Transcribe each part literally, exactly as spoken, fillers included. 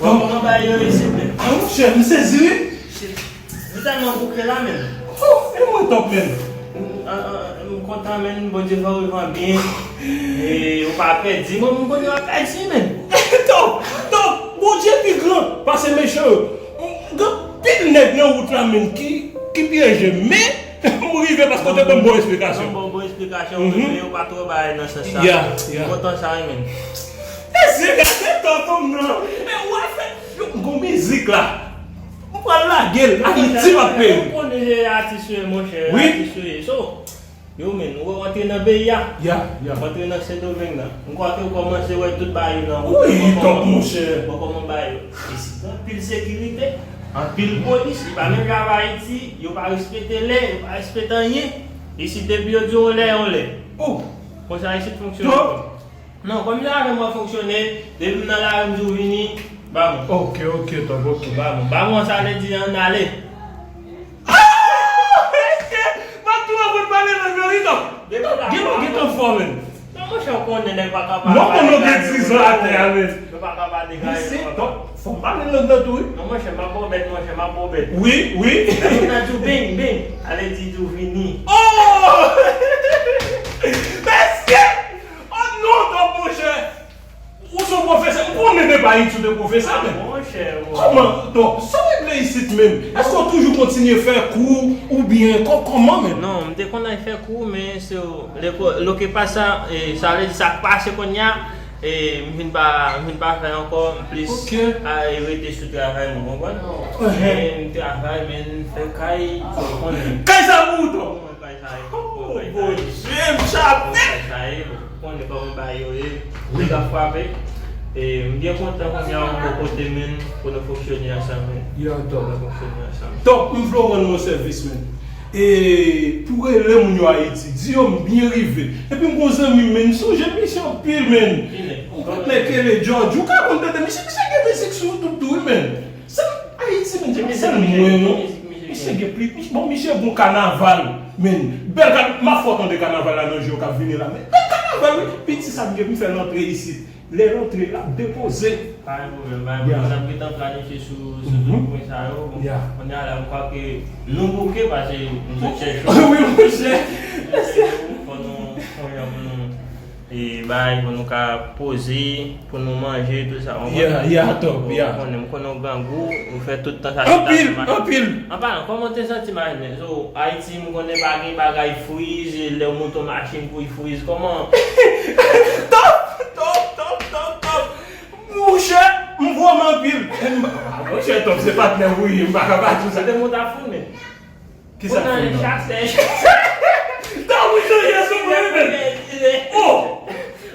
Bon, kòman bagay yo isit, men? Ah, monchè, m sezi, wi. Shit. Li tèlman bouke la, men. Oh, e mwen top, men. Ah, ah, m kontan, men. Bondye fè w rive an byen. E ou pa pèdi. Mwen, m konnen w ap pèdi, men. Top, top. Bondye pi gran pase mechan yo. Gen pil nèg nan wout la, men, ki, ki pyeje m. Men, m rive paske w te ban m bon esplikasyon. Ban m bon esplikasyon, wi, men yo pa twò bay nan sans sa. Ya, ya. M kontan sa, wi, men. Mesye, gade tonton m nan. E w ap fè yon bon mizik la. M pral lage l. Ayiti m ap peye. Ou konnen se atis yo ye, monchè. Wi. Atis yo ye. So, yo, men, ou wè w antre nan peyi a. Ya, ya. W antre nan Sendomeng nan. M kwè ke ou kòmanse wè tout bagay yo nan wout. Wi, top, monchè. Bon, kòman bagay yo? Isit, gen anpil sekirite, anpil polis. Li pa menm jan avèk Ayiti, yo pa respekte lè, yo pa respekte anyen. Isit, depi yo di w yon lè, yon lè. Oh. Konsa isit fonksyone. Top. Non, kòm jan avè m w ap fonksyone, depi m nan lari m di w vini, ba m. Ok, ok, top, ok. Ba m, ba m sa vle di ann ale. Ah! M ap tou aprann pale lang nan, wi, top. Depi la, gen lè w gentan fò, men. Non, monchè, ou konnen nèg pa ka pale. Non, konnen w gen diz an atè a, men. Yo pa ka pale. Mesye, top, fò m pale lang nan tou, wi. Non, monchè, m ap ba w bèt, monchè, m ap ba w bèt. Wi, wi. Lè moun nan di w bing, bing, ale di tou vini. Oh! Mesye! Oh non, top, monchè! Ou se yon pwofesè. M konnen depi Ayiti ou te pwofesè, men. Monchè, monchè. Kòman, top, sa w regle isit, men? Èske w toujou kontinye fè kou oubyen kò-, kòman, men? Non, m te konn al fè kou, men se lekò-, lo que pasa, e, sa vle di sa k pase kounye a, e, m vin pa, m vin pa fè ankò, m plis, ok, a, e, rete sou travay mwen, konprann? Ehè. E, m travay, men m fè kay, ou konnen. Kay sa pou ou, top? Mwen kay sa ye. Oh, Bondye, m chape! Kay sa ye, ou konnen kòman bagay yo ye. Wi. Nèg ap frape. E, m byen kontan kounye a ou bò kote, men, pou nou fonksyone ansanm, men. Ya, top. Pou nou fonksyone ansanm. Top, m vle w rann mwen sèvis, men. E, pou rele moun yo Ayiti, di yo m byen rive. Epi m gon zanmi m, men, m sonje misye anpil, men. Ki nèg? Yon nèg rele George. Ou ka konn tande misye, misye gen mizik sou YouTube tou, wi, men. Sèl Ayiti, men, se pa sèl mwen, non. Misye gen pli, bon, misye gon kanaval, men. Bèl ka-, m ap fè w tande kanaval la nan jou k ap vini la, men. Bèl kanaval, wi. Piti sa m gen pou m fè l antre isit. Lè l antre, l ap depoze. Pa gen pwoblèm, pa gen pwoblèm. N ap gentan planifye sou, sou tout pwen sa yo. Bon, kounye a la, m kwè ke nou bouke, paske nou sot chèche. Wi, monchè. Fò nou, fò nou, e, bay, pou nou ka poze, pou nou manje, tout sa. Ou konnen, m konnen w grangou, ou fè tout tan sa. Anpil, anpil. An palan, kòman w te santi maten? So, Ayiti, m konnen pa gen bagay friz, lè w monte yon machin pou l friz. Kòman? Top, top, top, top, top. Monchè, m vrèman anpil. Monchè, Top, se patnè w ye, m pa ka pa di w sa. Ou te monte a foun, men. Kisa foun nan? Chasè. Top, wi, jan ye sou mwen, men. Oh!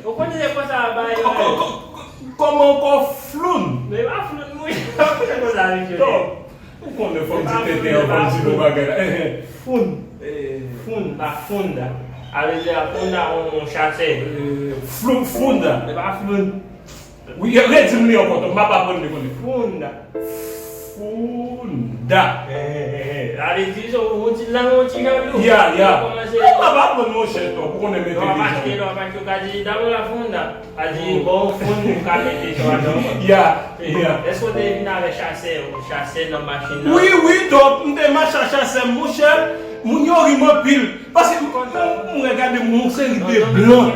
Ou konnen se konsa a ba yo. Kòman ankò floun? Men pa floun, mwen. Ou konnen konsa avèk yo. Top. Ou konnen fò m di tenten an, fò m di bon bagay la. Foun. Foun, pa founda. A vle di a founda, yon chasè. Flou, founda. Se pa floun. Wi, redi m li ankò, m ap aprann li konnen. Founda. Founda. Sa vle di, se yon ti lang, yon ti jan tou. Ya, ya. M ap aprann, monchè, Top, ou konnen mete deja. Lè w ap achte, lè w ap achte, ou ka di, "Dame la funda." A di, bon, foun, ou ka mete sou adan. Ya, ya. Èske w te vin avè chasè, ou chasè nan machin nan? Wi, wi, Top, m te mache a chasè, monchè, moun yo ri m anpil. Paske m, m, m regade m, yon seri de blan.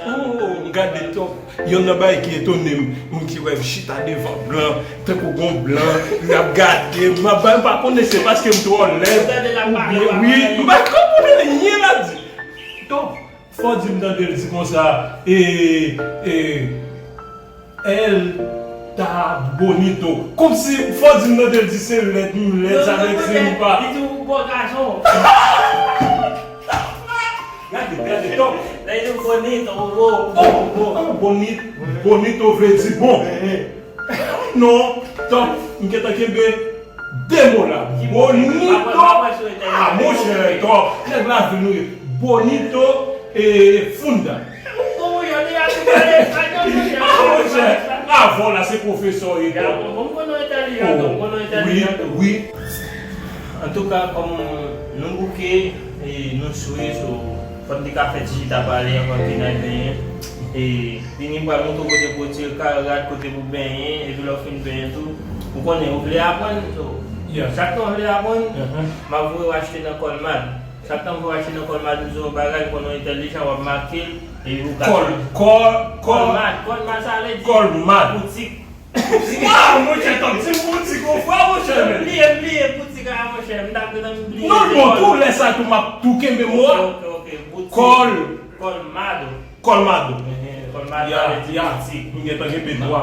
Oh, gade Top. Yonn nan bagay ki etone m, moun ki wè m chita devan blan, tankou gon blan, l ap gade m, m ap bay, m pa konnen se paske m twò lèd, oubyen, wi, m pa konprann anyen l ap di. Top. Fò di m tande l di konsa, e, e, el ta bonito. Kòmsi fò di m tande l di se lèd, m lèd, sa vle di m pa. Li di ou bon gason. Gade, gade, Top. Lè li di ou bonito, ou bon, ou bon, ou bon. Ah, boni-, bonito vle di bon. Non, Top, m gentan kenbe de mo la. Bonito. Ah, monchè, Top. Nèg la vin nou ye. Bonito e funda. Ah, monchè. Avè w la, se pwofesè w ye, Top. Oh, wi, wi. Antouka, kòm nou bouke, e nou swe, so, fò n te ka fè ti chita pale anvan ke n al benyen. E vini, m pral montre w kote pou w tire kal rad, kote pou w benyen, epi lè w fin benyen tou, ou konnen, ou vle aprann, so, chak tan w vle aprann, m ap voye w achte nan Colmad. Chak tan m voye w achte nan Colmad, m di w yon bagay, m konnen w entèlijan, w ap make l, epi ou ka... Col-, col-, col-, Colmad, Colmad, sa vle di boutik. Waw, monchè, Top, di m boutik yon fwa, monchè, men. M bliye, m bliye boutik la, monchè, m t ap gentan bliye. Non, bon, tou lè sa tou, m ap tou kenbe mo a. Ok, ok, ok, boutik. Col-, Colmado. Colmado. Ehe, Colmado, ya, sa vle di boutik. M gentan kenbe twa.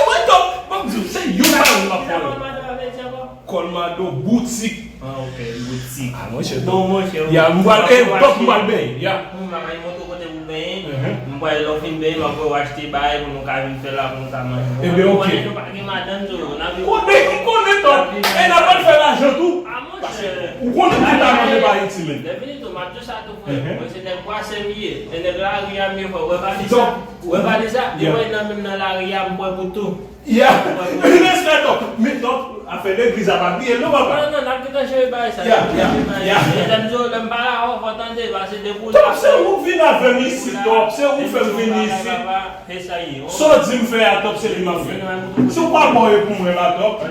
Mwen, Top, ban m di w, se yon bagay m ap fè. Kisa Colmado a vle di ankò? Colmado, boutik. Ah, ok, boutik. Ah, monchè, bon, monchè, ya, m pral, eh, Top, m pral benyen, ya. M pral montre w kote pou benyen. M pral, lè w fin benyen, m ap fè w achte bagay pou nou ka vin fè la, pou nou ka manje. Ebyen, ok. Ou konnen nou pa gen madanm, so, n ap... Konnen, konnen, Top. E n ap al fè lajan tou. Ah, monchè. Ou konnen tout a manje pa Ayiti, men. Lè vini tou, m ap di w sa tou, frè. Mwen se nèg Bwasè m ye. E nèg lari a m ye, frè. Ou wè valè sa? Ou wè valè sa? Depi w nan menm nan lari a, m pran pou tou. Ya. Respè, Top. Men, Top, afè legliz la, pa bliye l non, papa. Non, non, n ap gentan jere bagay sa. Ya, ya, ya. E lè m di w, lè m pale avè w, fò w tande, paske depi w la, Top, se ou k vin avè m isit, Top. Se ou k fè m vini isit. Se sa ye. Sa w di m fè a, Top, se li m ap fè. Si w pa bon, e pou mwen la, Top.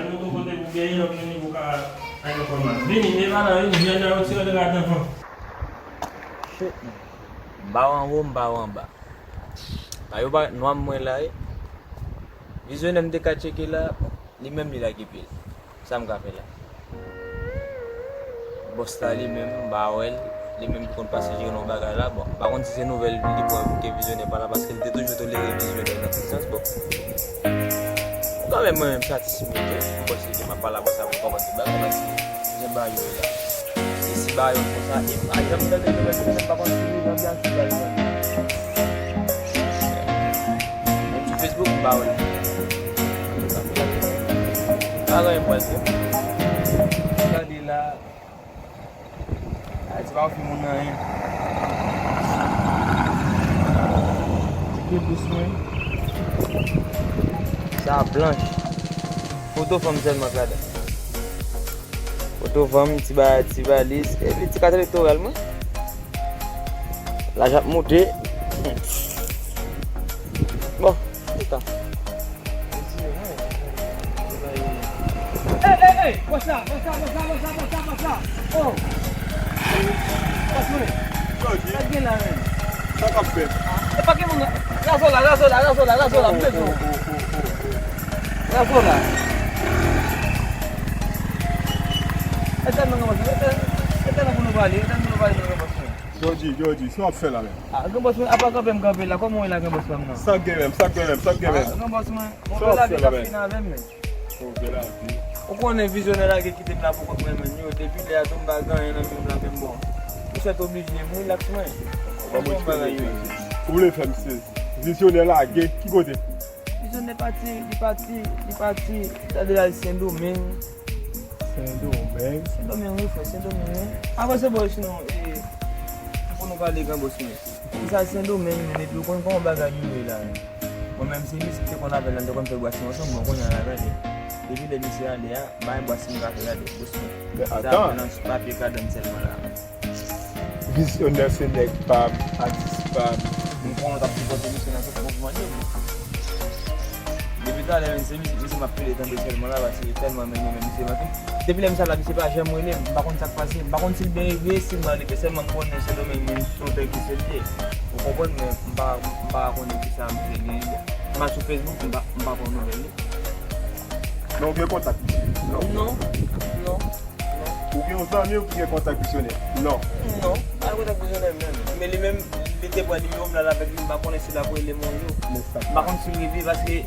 Vini, men pa nan vini, jèn nan yo tire de ladan. Shit, man. M pa w anwo, m pa w anba. A yo pa nwa m mwen la, wi. Vizyonè m te ka tcheke la, li menm li lage pye l. Sa m ka fè la? Bòs la li menm, m pa wè l, li menm ki konn pase jere nan bagay la. Bon, m pa konn si se nouvèl li pran ke Vizyonè pa la, paske m te toujou tolere Vizyonè nan tout sans. Bon, kanmenm, mwen menm, m satisfè tou. M panse ke m ap pale a bòs la pou m konprann tout bagay, paske jan bagay yo ye la. E si bagay yo konsa, e m pa janm tande nouvèl, m pa konn si li nan byen, si bagay yo. Menm sou Facebook, m pa wè l. Pa gen anyen m pral fè. Gade la. Ayiti pa ofri moun anyen. Tike bous mwen. Sa blanch. Foto fanm sèlman k ladan. Foto fanm, ti ba-, ti valiz, epi ti kat elektoral mwen. Laj ap moute. Ey, ey, ey! Bòs la, bòs la, bòs la, bòs la, bòs la, bòs la! Oh! Bòs mwen! Sa k gen la menm? Sa k ap fèt? E pa gen moun la. Razo la, razo la, razo la, razo la, m bezwen w. Razo la. Etenn nan bòs mwen, etenn, etenn nan pou nou pale, etenn pou nou pale nan bòs mwen. Jodi, jodi, sa w ap fè la menm? Ah, granbòs mwen, apa kanpe m kanpe la, kòman w ye la granbòs pa m nan? Sa k gen menm, sa k gen menm, sa k gen menm? Ah, granbòs mwen, move lavi t ap fini avè m menm. Move lavi. Ou konnen vizyonè lage kite m la pou kont mwen menm, yo, depi lè a tou m pa gen anyen nan men m la menm bon. M sèt oblije m rilaks mwen. Ou vle fè m sezi. Vizyonè lage, ki kote? Vizyonè pati, li pati, li pati, li t ale al Sendomeng. Sendomeng? Sendomeng wi frè, Sendomeng wi. Avanse bò sinon, e, pou nou pale granbòs mwen. Li t al Sendomeng menm epi ou konn kòman bagay yo ye la. Mwen menm se misye ki te konn avè l la, nou te konn fè bwasing ansanm, bon kounye a la gade. Depi lè misye ale a, m pa gen bwasing m ka fè gade bòs mwen. Men sa ap nan papye kadann sèlman la. Vizyonè se nèg pa m, atis pa m. M konnen w t ap sipòte misye nan tout mouvman li. Depi talè menm se mizik misye m ap pile tande sèlman la, paske tèlman m renmen misye m anpil. Depi lè misye ap la, misye pa janm rele m, m pa konn sa k pase, m pa konn si l byen rive, si l mal rive, sèlman m konnen Sendomeng menm se yon tèl ki serye. Ou konprann, men m pa, m pa konnen kisa misye gen. M al sou Facebook, m pa, m pa pran nouvèl li. Men w gen kontak misye? Non. Non, non. Ou gen yon zanmi w ki gen kontak vizyonè? Non. Non, pa gen kontak vizyonè menm. Men li menm, li te pran nimewo m la avèk li, m pa konnen si l ap rele m yon jou. M pa konn si l rive, paske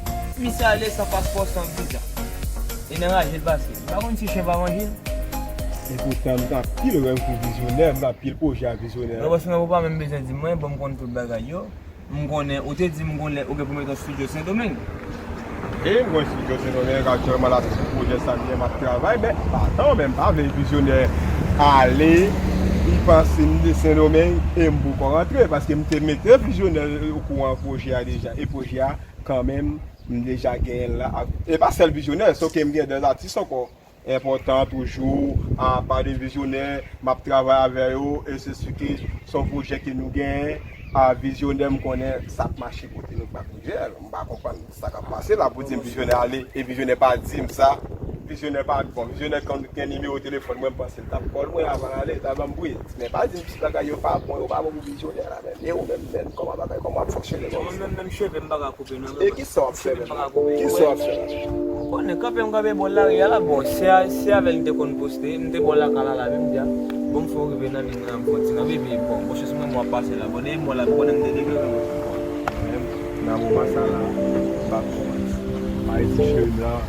misye ale san paspò, san viza. E nan raje l pase. M pa konn si chen pa manje l. E poutan m gen anpil rèv pou vizyonè, m gen anpil pwojè a vizyonè. Non, paske ou pa menm bezwen di mwen, bon, m konn tout bagay yo. M konnen, ou te di m gon lè ou gen pou mete yon estidyo Sendomeng. E m gon estidyo Sendomeng, aktyèlman la se sou pwojè sa m ye, m ap travay, men pa tan, men m pa vle vizyonè ale, li panse m de Sendomeng e m poko rantre, paske m te mete vizyonè okouran pwojè a deja, e pwojè a kanmenm, m deja genyen l la, e pa sèl vizyonè, soke m gen de atis ankò. Enpòtan toujou, apa de vizyonè, m ap travay avè yo, e se si ke se yon pwojè ke nou genyen, a vizyonè m konnen sa ap mache kote nou p ap rive, m pa konprann sa k ap pase la pou di m vizyonè ale, e vizyonè pa di m sa, vizyonè pa, bon, vizyonè konn gen nimewo telefòn mwen, m panse l t ap call mwen avan l ale, l ta ban m bri, men pa di m si bagay yo pa bon, yo pa bon pou vizyonè la, men e ou menm, men kòman bagay, kòman w ap fonksyone menm? Mwen menm, menm cheve m pa ka koupe non. E kisa w ap fè menm? Kisa w ap fè la? Ou konnen, kanpe m kanpe bò lari a la, bon, se a, se avè l m te konn poste, m te bò lakay la la menm jan. Bon, m fè yon rive nan liy nan, m fè yon ti kanpe, epi bon, bon chans mwen, m ap pase la, bon, depi m wè la, m konnen m te deklare mwen. Men nan moman sa la, m p ap fè manti. Ayiti cheri blan,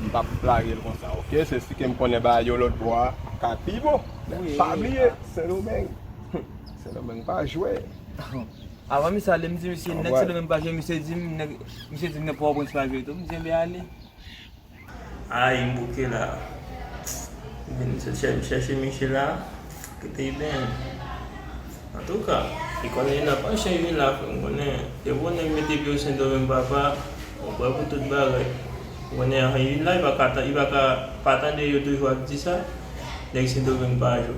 m p ap lage l konsa, oke? Se si ke m konnen bagay yo lòt bò a ka pi bon. Men pa bliye, Sendomeng. Sendomeng pa jwe. Avan misye ale, m di misye, nèg Sendomeng pa jwe, misye di m, nèg, misye di m nèg Pòtoprens pa jwe tou. M di, enben ale. Ay, m bouke la. M vin sot chè-, chèche misye la, kite l benyen. Antouka, li konnen li nan panch an li vin la, frè m konnen. Depi yon nèg mete pye w Sendomeng papa, ou prè pou tout bagay. Ou konnen anyen vin la, li pa ka tan-, li pa ka pa tande yo toujou ap di sa. Nèg Sendomeng pa jwe.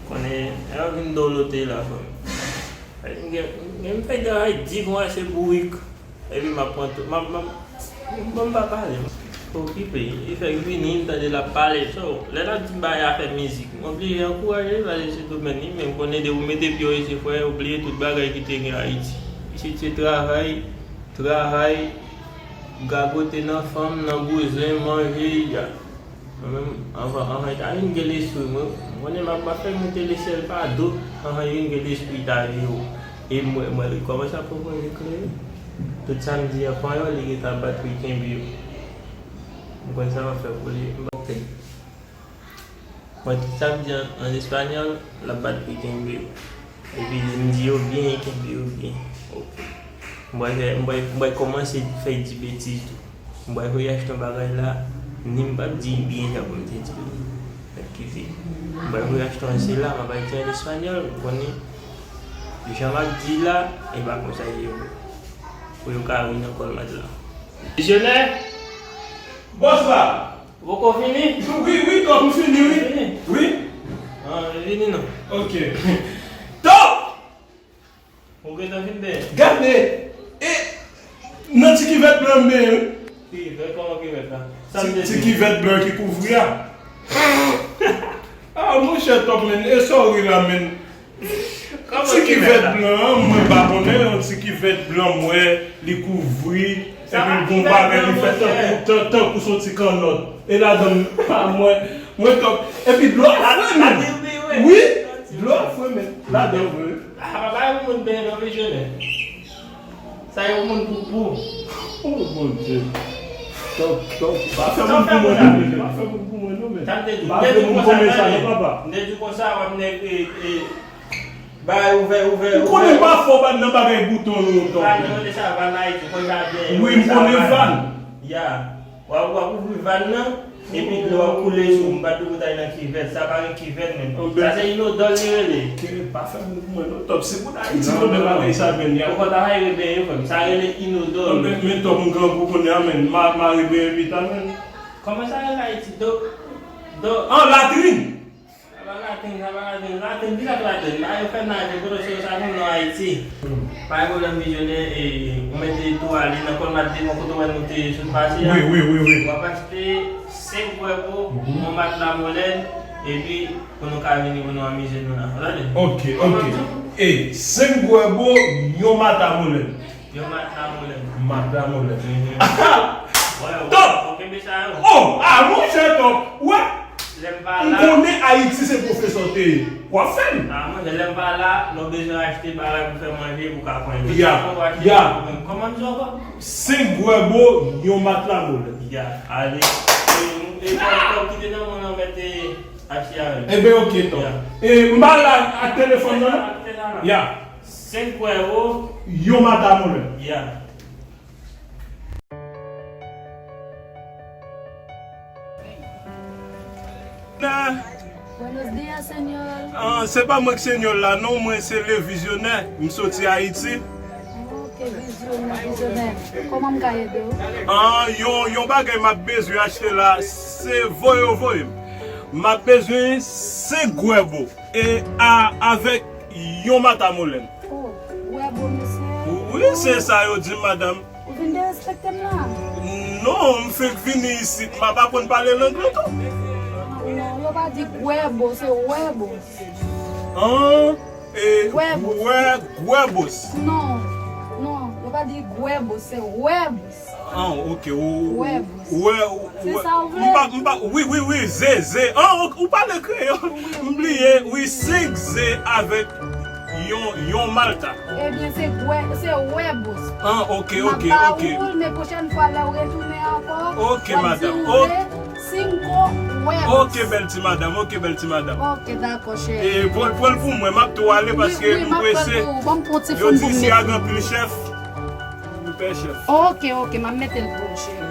Konnen, lè yo vin dòlote la, frè m. M gen, m gen, m fè travay di konsa se bourik. Epi m ap pran tout, m ap, m ap, bon, m pa pale. Okipe, li fèk vini, m tande l ap pale. So, lè l ap di m bagay afè mizik, m oblije ankouraje l, paske se domèn li, men m konnen depi w mete pye w isit, frè, ou bliye tout bagay ki te gen Ayiti. Isit se travay, travay, gagote nan fanm, nan bouzen, manje, ya. Mwen menm, anvan, anvan Etazini gen lespri mwen, m konnen m ap, m ap fè moute lesyèl pa do, anvan vin gen lespri ta yo. E mwen, mwen, li kòmanse ap konprann eklere. Tout sa m di an panyòl, li gentan bat pou l kenbe yo. M konn sa m ap fè pou li. M pa okenn. Mwen, tout sa m di an, an espanyòl, l ap bat pou l kenbe yo. Epi m di yo byen, kenbe yo byen. Oke. M pral fè, m pral, m pral kòmanse fè di betiz tou. M pral voye achte yon bagay la, ni m p ap di l byen jan pou m te di l. Mèt kite. M pral voye achte yon sila, m ap al di an espanyòl, ou konnen. Jan m ap di la, e pa konsa l ye vre. Pou yo ka ri nan kòlmad la. Vizyonè! Bòs la! Ou poko fini? Wi, wi, Top, m fini, wi. Fini? Wi. Ah, vini non. Ok. Top! Ou gentan fin benyen? Gade! E, Nan men l. Kivèt, kòman kivèt la? Sa m te di. Ti kivèt blan ki kouvri a. Ah, monchè, Top, men, e sa w ri la, men. Ti kivèt blan an, mwen pa konnen, yon ti kivèt blan, mwen, li kouvri, epi l gon bagay, li fè tankou, tan- tankou s on ti kannòt. E ladan m, pa mwen, mwen Top. Epi dlo a fre, men. Wi, dlo a fre, men. Ladan, vre. Ah, pa bay moun benyen non, vizyonè. Sa yo moun poupou. Oh, Bondye. Top, Top. Pa fè moun pou mwen non, men. Pa fè moun pou mwen non, men. Sa m te di w. Pa fè moun pou mwen sa non, papa. M te di w konsa, w ap nèg, e, e, bay ouvè, ouvè, ouvè. Ou konnen m pa fò nan bagay bouton non, Top. Van, yo rele sa van Ayiti, konn sa byen. Wi, m konnen van. Ya. W ap, w ap ouvri van nan, epi dlo ap koule sou ou. M pa t dwe pou t al nan kivèt. Sa pa gen kivèt menm. Sa se inodòl li rele. Ke pa fè moun pou mwen non, Top. Se pou Ayiti pwoblèm bagay sa, men y ap. Ou konn ta rele benyen, frè m. Sa rele inodòl. Men, men Top, m grangou kounye a, men. M a, m a rele benyen pita, men. Kòman sa rele Ayiti? Do, do. An, latrin! Sa pa latrin, sa pa latrin. Latrin, kisa k latrin? Ba yo fè naje, kote w sot sa, nou nan Ayiti. Pa gen pwoblèm, vizyonè, e, ou mete tou ale nan kòn mat devan kote w wè nou te sot pase a. Wi, wi, wi, wi. W ap achte senk gwèbo, yon matla molèn, epi pou nou ka vini, pou nou anmize nou la. Ou tande? Ok, ok. E, senk gwèbo, yon matla molèn. Yon matla molèn. Matla molèn. Top! Ou kenbe sa yo. Oh, ah, monchè, Top. Wè. Lè m pa la. M konnen Ayiti se pwofesè w te ye. W ap fè m. Ah, monchè, lè m pa la, lè w bezwen achte bagay pou fè manje, pou ka pran yo. Ya, ya. Kòman m di w ankò? Senk gwèbo, yon matla molèn. Ya, ale. E, e, kòb, kòb ki te nan men w lan mèt, e, achte avè m. Enben, ok, Top. Ya. E, m pa la ak telefòn nan. Ak telefòn nan. Ya. Senk gwèbo. Yon matla molèn. Ya. Buenos días, señor. Ah, se pa mwen k senyò la, non, mwen se Le Vizyonè, m soti Ayiti. Ok, vizyonè, vizyonè. Kòman m ka ede w? Ah, yon, yon bagay m ap bezwen achte la, se voye w voye m. M ap bezwen senk gwèbo e a, avèk yon matla molèn. Oh, gwèbo, mesye. Wi, se sa yo di m, madanm. Ou vin derespekte m la? Non, m fenk vini isit, m ap aprann pale lang lan tou. Ah, non, yo pa di gwèbo, se wèbo. An, e, wè, gwèbos. Non, non, yo pa di gwèbo, se wèbo. Ah, ok, ou, wè, ou, se sa ou vle? M pa, m pa, wi, wi, wi, ze, ze. Ah, ou, ou pale kreyòl. Wi, wi. M bliye, wi, senk ze avèk yon, yon malta. Ebyen, se gwè, se wèbos. Ah, ok, ok, ok. M ap ba ou l, men pwochèn fwa lè w retounen ankò, w ap di ou vle senko wèbos. Ok, bèl ti madanm, ok, bèl ti madanm. Ok, dakò, cheri. E, pran, pran l pou mwen, m ap tou ale paske m prese. Yo di isi a gen anpil chèf. Anpil chèf. Ok, ok, m ap mete l pou ou, cheri.